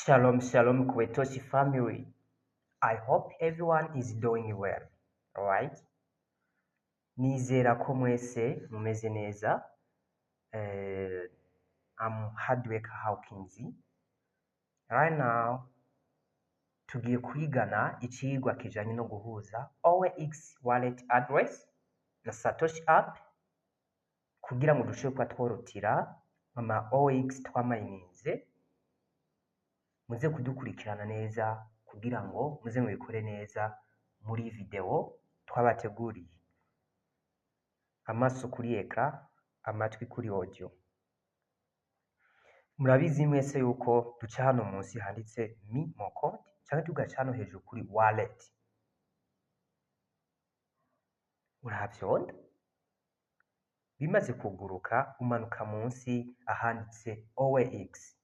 Shalom, shalom, Kuwetoshi family. I hope everyone is doing well. Alright? Nizera ko mwese mumeze neza. I'm Hardworker Hawkins. Right now, tugiye kwigana icigwa kijanye no guhuza OKX wallet address na Satoshi app kugira ngo dushobore kuba tworotira ama OKX twamayininze. Muze kudukurikirana neza kugira ngo muze mubikore neza muri video twabateguriye. Amaso kuri eka, amatwi kuri audio. Murabizi mwese yuko duca hano munsi handitse mi mon compte canke tugaca hano hejuru kuri wallet. Urahavyonda, bimaze kuguruka umanuka munsi ahanditse OKX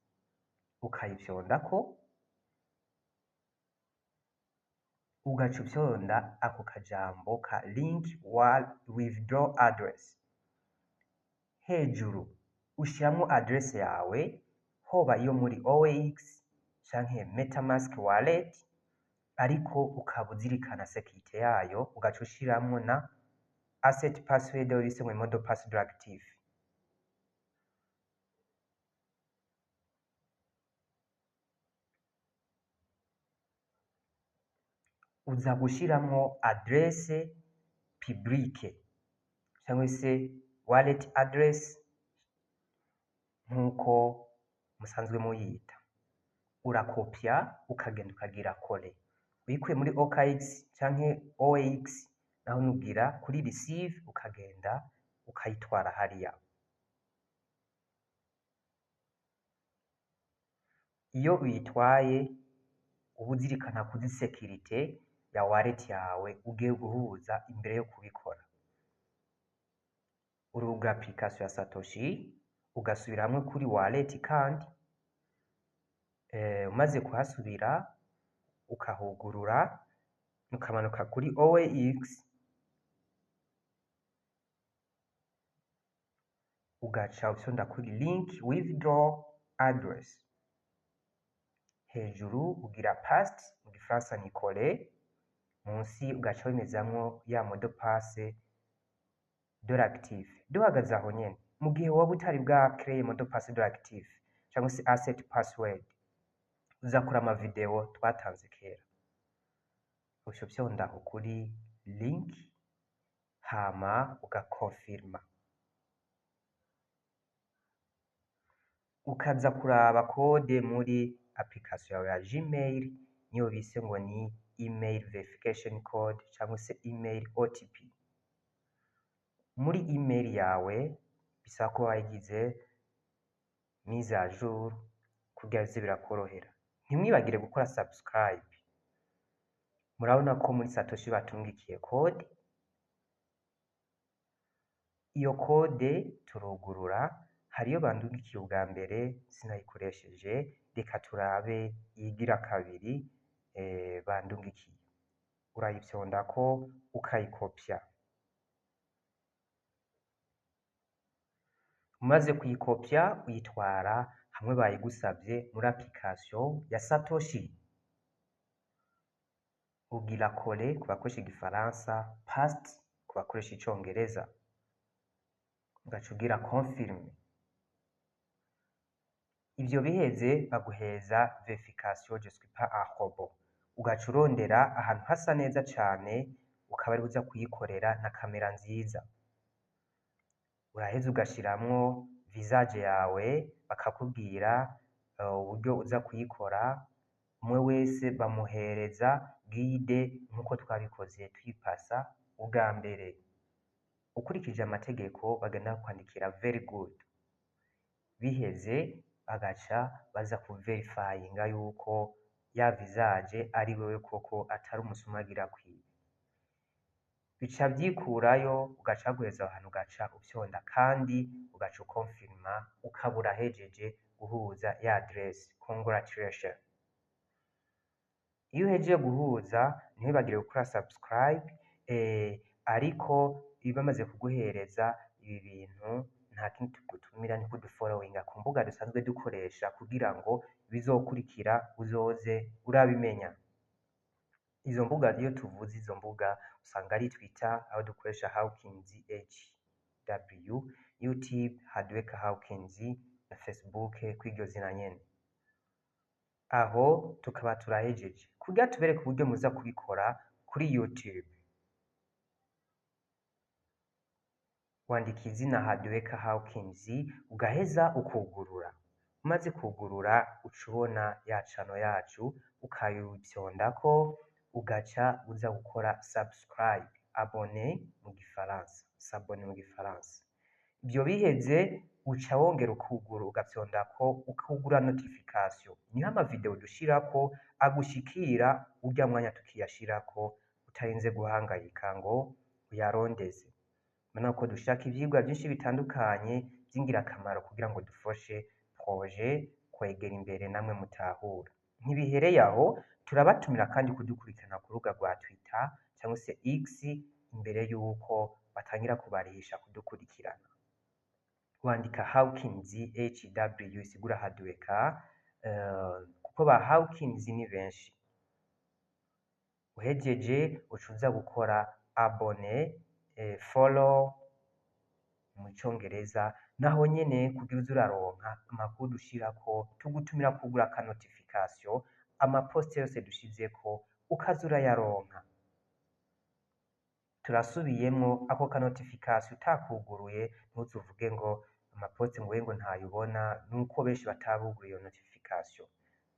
ukayifyondako, ugaca ufyonda ako kajambo ka link withdraw address. Hejuru ushiramwo address yawe, hoba iyo muri OKX canke MetaMask wallet, ariko ukaba uzirikana security yayo, ugaca ushiramwo na asset password bise ngo model password active. Uza gushiramwo adresse publique cyangwa se wallet address nkuko musanzwe muyita. Urakopya ukagenda ukagira kole, uyikuye muri OKX canke OKX, naho nugira kuri receive ukagenda ukayitwara hariya. Iyo uyitwaye uba uzirikana kuri security ya wallet yawe ugiye guhuza imbere yo kubikora. Uruga application ya Satoshi ugasubira hamwe kuri wallet, kandi umaze kuhasubira ukahugurura ukamanuka kuri OKX ugaca ufyonda kuri link withdraw address. Hejuru ugira paste, mu gifaransa ni coller, munsi ugaca wemezamwo ya mot de passe de l'actif. Duhagaze aho nyene, mu gihe woba utari bwa créer mot de passe de l'actif cyangwa se asset password, uzakora ama video twatanze kera. Uca ufyonda aho kuri link hama ugakonfirma, ukaza kuraba code muri application yawe ya Gmail, niyo bise ngo ni email verification code cyangwa se email OTP. Muri email yawe bisaba ko wayigize mise à jour kugira bize birakorohera. Ntimwibagire gukora subscribe. Murabona ko muri Satoshi batungikiye code. Iyo code turugurura, hariyo bandungikiye ubwa mbere sinayikoresheje, reka turabe iyigira kabiri bandungikiye. Urayifyondako ukayikopya. Umaze kuyikopya uyitwara hamwe bayigusavye muri application ya Satoshi. Ugira coller ku bakoresha igifaransa, paste ku bakoresha icongereza, ugaca ugira confirme. Ivyo biheze baguheza verification je suis pas un robot. Ugaca urondera ahantu hasa neza cane, ukaba ariho uza kuyikorera na kamera nziza. Uraheza ugashiramwo visage yawe, bakakubwira uburyo uza kuyikora. Umwe wese bamuhereza guide nkuko twabikoze tuyipasa ubwa mbere. Ukurikije amategeko bagenda bakwandikira very good. Biheze bagaca baza kuverifyinga yuko ya visage ari wewe koko, atari umusuma agira kwiba. Bica vyikurayo, ugaca baguheza aho hantu, ugaca ufyonda kandi ugaca ukonfirma, ukaba urahejeje guhuza ya address. Congratulations. Iyo uhejeje guhuza ntiwibagire gukora subscribe, ariko iyo bamaze kuguhereza ibi bintu. Nta kindi tugutumira ni kudufollowinga ku mbuga dusanzwe dukoresha kugira ngo ibizokurikira uzoze urabimenya. Izo mbuga, iyo tuvuze izo mbuga, usanga ari Twitter aho dukoresha Hawkins HW, YouTube Hardworker Hawkins na Facebook kw'iryo zina nyene. Aho tukaba turahejeje. Kugira tubereke uburyo muza kubikora kuri YouTube, wandika izina Hardworker Hawkins, ugaheza ukugurura. Umaze kugurura, uca ubona ya channel yacu, ukayifyondako, ugaca uza gukora subscribe, abonner mu gifaransa, s'abonner mu gifaransa. Ivyo biheze, uca wongera ukugura, ugafyondako, ukugura notification, niho ama video dushirako agushikira urya mwanya tukiyashirako, utarinze guhangayika ngo uyarondeze. Urabona ko dushirako ivyigwa vyinshi bitandukanye vy'ingirakamaro kugira ngo dufashe projet kwegera imbere namwe mutahura. Ntibihereye aho, turabatumira kandi kudukurikirana ku rubuga rwa Twitter cyangwa se X imbere y'uko batangira kubarihisha kudukurikirana. Wandika Hawkins HW, isigura Hardworker, kuko ba Hawkins ni benshi. Uhejeje, uca uza gukora abonner, follow mu congereza, naho nyene kugira uze uraronka amakuru dushirako. Tugutumira kugura ka notification, ama post yose dushizeko ukaza urayaronka. Turasubiyemwo, ako ka notification utakuguruye ntuzuvuge ngo ama post ngo ngo ntayubona, nuko benshi batabuguruye iyo notification.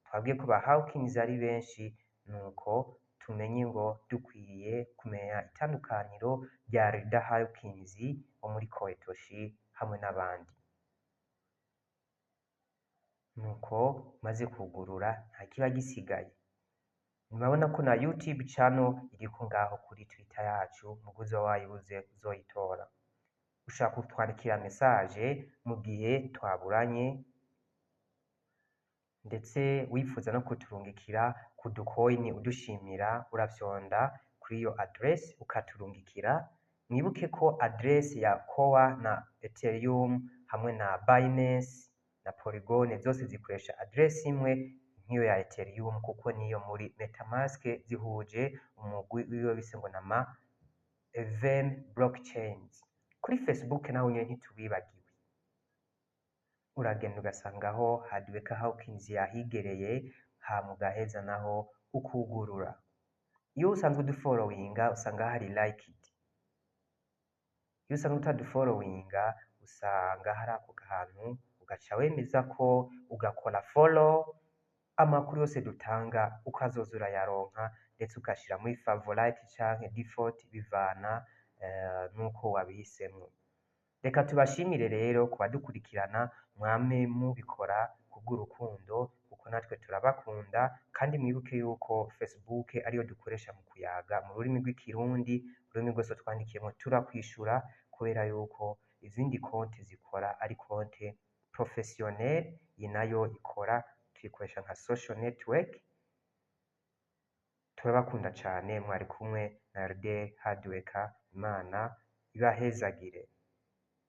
Twabwiye ko ba Hawkins ari benshi, nuko tumenye ngo dukwiye kumenya itandukaniro rya Rida Hawkins wo muri Koetoshi hamwe n'abandi. Nuko maze kugurura, nta kiba gisigaye. Murabona ko na YouTube channel iriko ngaho kuri Twitter yacu, muguzi wayibuze uzoyitora. Ushaka kutwandikira message mu gihe twaburanye, ndetse wifuza no kuturungikira ku dukoini udushimira, urafyonda kuri iyo address ukaturungikira. Mwibuke ko address ya Core na Ethereum hamwe na Binance na Polygon zose zikoresha address imwe nk'iyo ya Ethereum, kuko niyo muri MetaMask, zihuje umugwi w'iyo bise ngo nama EVM blockchains. Kuri Facebook naho nyene ntitubibagiwe, uragenda ugasangaho Hardworker Hawkins yahigereye, hama ugaheza naho ukugurura. Iyo usanzwe udufollowinga, usanga hari liked. Iyo usanzwe utadufollowinga, usanga hari ako kantu, ugaca wemeza ko ugakora follow, amakuru yose dutanga ukazoza urayaronka, ndetse ugashira muri favorite canke default, bivana nuko wabihisemwo. Reka tubashimire rero kubadukurikirana, mwame mubikora kubw'urukundo, kuko natwe turabakunda. Kandi mwibuke yuko Facebook ariyo dukoresha mu kuyaga mu rurimi rw'Ikirundi. Ururimi rwose twandikiyemo turakwishura, kubera yuko izindi konti zikora ari konte professionnel, iyi nayo ikora tuyikoresha nka social network. Turabakunda cane. Mwari kumwe na RD Hardworker. Imana ibahezagire.